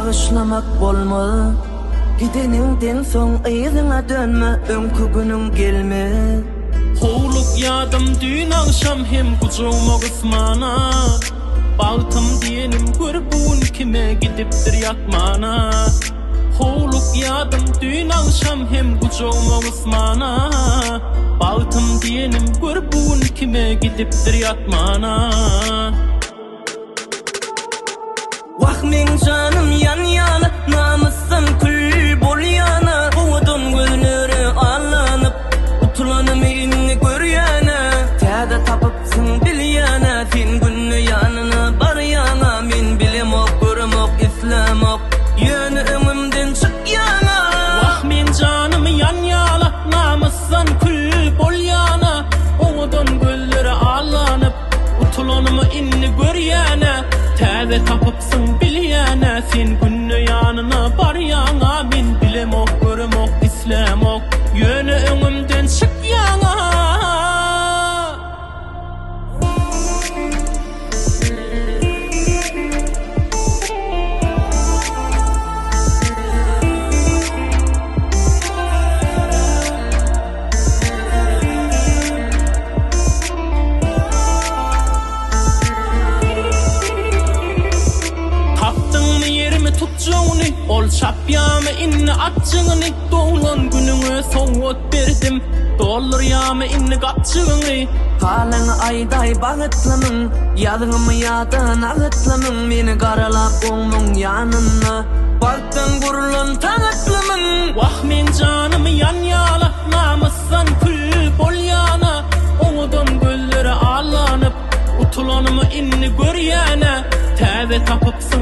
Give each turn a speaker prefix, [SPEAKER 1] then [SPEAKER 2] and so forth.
[SPEAKER 1] Bagyşlamak bolmaz. Gideniňden soň yzyňa dönme, öňki günüň gelmez.
[SPEAKER 2] Howluk ýadym düýn agşam hem gujagyma gysmana Bagtym diýenim gör bu gün kime gidipdir ýatmana Howluk ýadym düýn agşam hem gujagyma gysmana Bagtym diýenim gör bu gün kime gidipdir ýatmana.
[SPEAKER 1] Wah meň janym ýanýana Namysdan kül bolýana Owadan gözlere allanyp Utulanymy indi görýänä Täze tapypsyň bilýänä Sen günde ýanyna barýaňa Men bilemok göremok islämok Ýöne öňümden çykýaňa.
[SPEAKER 2] Wah meň janym ýanýala Namysdan kül bolýana Owadan gözlere allanyp Utulanymy indi görýän-ä, Täze tapypsyň bilýän-ä, Sen günde ýanyna barýaň-a, Men bilemok, göremok, islämok, Ýöne öňümden çykýaň-a. Tapdyňmy ýerimi tutjagyny, Ol çapýamy indi atjygyny, Doglan günüňe sowgat berdim, Doldurýamy indi gapjygyňy.
[SPEAKER 1] Halyňy aýdaý bagytlymyň, Ýazgymy ýa-da nagytlymyň, Meni garalap oňmuň ýanynda, Bagtdan gurlan tagtlymyň.
[SPEAKER 2] Wah meň janym ýanýala, Namysdan kül bolýana, Owadan gözlere allanyp, Utulanymy indi görýän-ä, Täze tapypsyň.